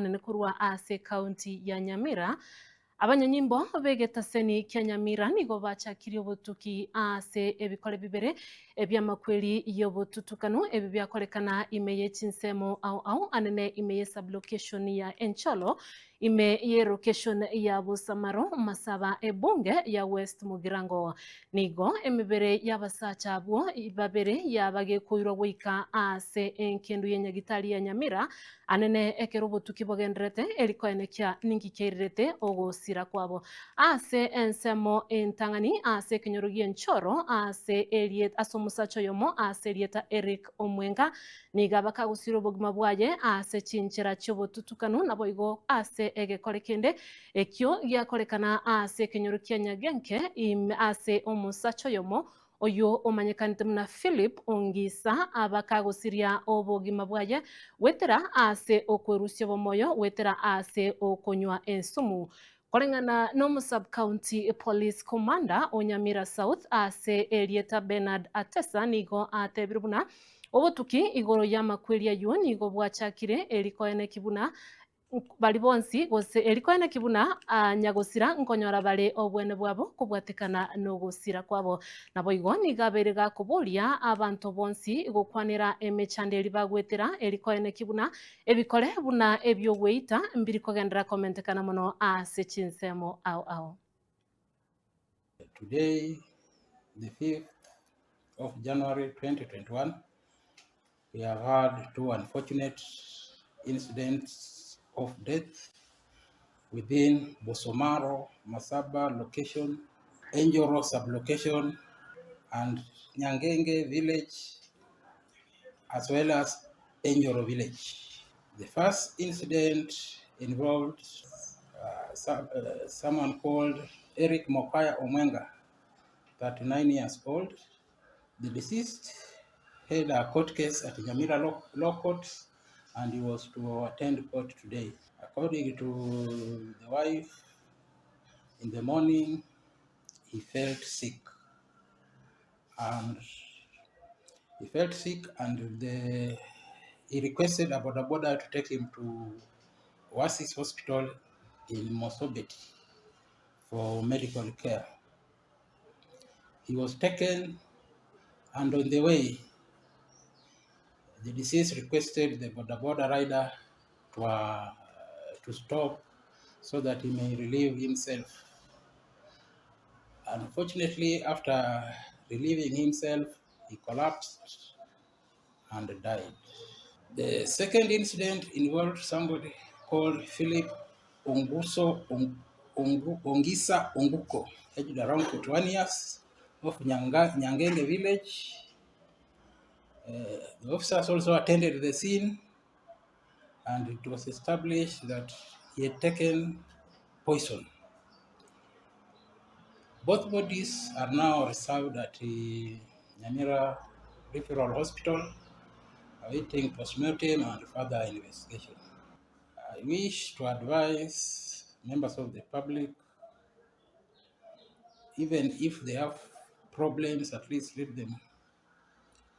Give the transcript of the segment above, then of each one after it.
Nene korwa ase ekaunti ya Nyamira. Abanyanyimbo b'egetaseni kia Nyamira nigo bachakirie obotuki ase ebikore bibere ebi'amakweri y'obotutukanu ebi biakorekana ime ye chinsemo ao ao anene ime ye sublocation ya Encholo ime ye location ya Bosamaro Masaba ebunge ya West Mugirango. Nigo emebere y'abasacha abwo babere yabagekoirwa goika ase enkendu ye Nyagitari ya Nyamira Anene ekero obotuki bogendererete, erikoenekia ninki kiairirete ogosira kwabo. Ase ensemo entang'ani ase ekenyoro gi'enchoro ase erieta ase omosacha oyomo ase erieta Eric Omwenga nigo abakagosira obogima bwaye ase chinchera chi'obotutukanu naboigo ase egekore kende ekio giakorekana ase ekenyoro kia Nyagenke ime ase omosacha oyomo Oyio omanyekanete buna Philip Ongisa abakagosiria obogima bwaye goetera ase okwerusia obomoyo goetera ase okonywa ensumu. Koreng'ana n'omo-sub-county police commander o Nyamira South ase erieta Bernard Atesa nigo atebire buna obotuki igoro y'amakweri ayio nigo bwachakire erikoeneki buna Baria bonsi, gose eri koeneki buna nyagosira nkonyora bare obwene bwabo kobwatekana nogosira kwabo. Naboigo nigo abeire gakoboria abanto bonsi gokwanera emechando eria bagwetera, eri koeneki buna ebikore buna ebi'ogweita mbiri kogenderera komentekana mono ase chinsemo ao ao. Today, the 5th of January 2021, we have had two unfortunate incidents of death within Bosomaro, Masaba location, Enjoro sublocation, and Nyangenge village, as well as Enjoro village. The first incident involved uh, some, uh, someone called Eric Mokaya Omwenga, 39 years old. The deceased had a court case at Nyamira Law, Law Court and he was to attend court today. According to the wife, in the morning he felt sick and he felt sick and the, he requested a boda boda to take him to Oasis Hospital in Mosobeti for medical care. He was taken and on the way the deceased requested the boda boda rider to, uh, to stop so that he may relieve himself. Unfortunately, after relieving himself, he collapsed and died. The second incident involved somebody called Philip Onguso Ongu, Ongisa Onguko, aged around 41 years, of Nyanga, Nyangenge village. Uh, the officers also attended the scene and it was established that he had taken poison. Both bodies are now reserved at the Nyamira Referral Hospital, awaiting postmortem and further investigation. I wish to advise members of the public, even if they have problems, at least let them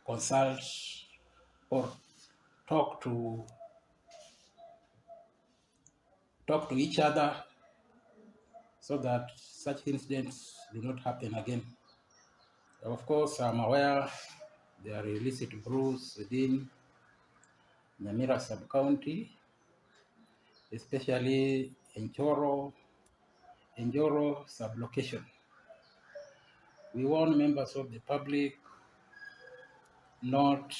consult or talk to talk to each other so that such incidents do not happen again. Of course, I'm aware there are illicit brews within Nyamira sub-county, especially Enchoro, Enjoro sub-location. We warn members of the public not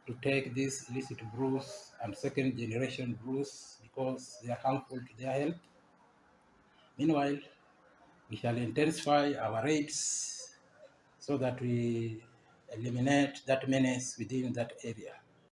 to take these illicit brews and second generation brews because they are harmful to their health. Meanwhile, we shall intensify our raids so that we eliminate that menace within that area.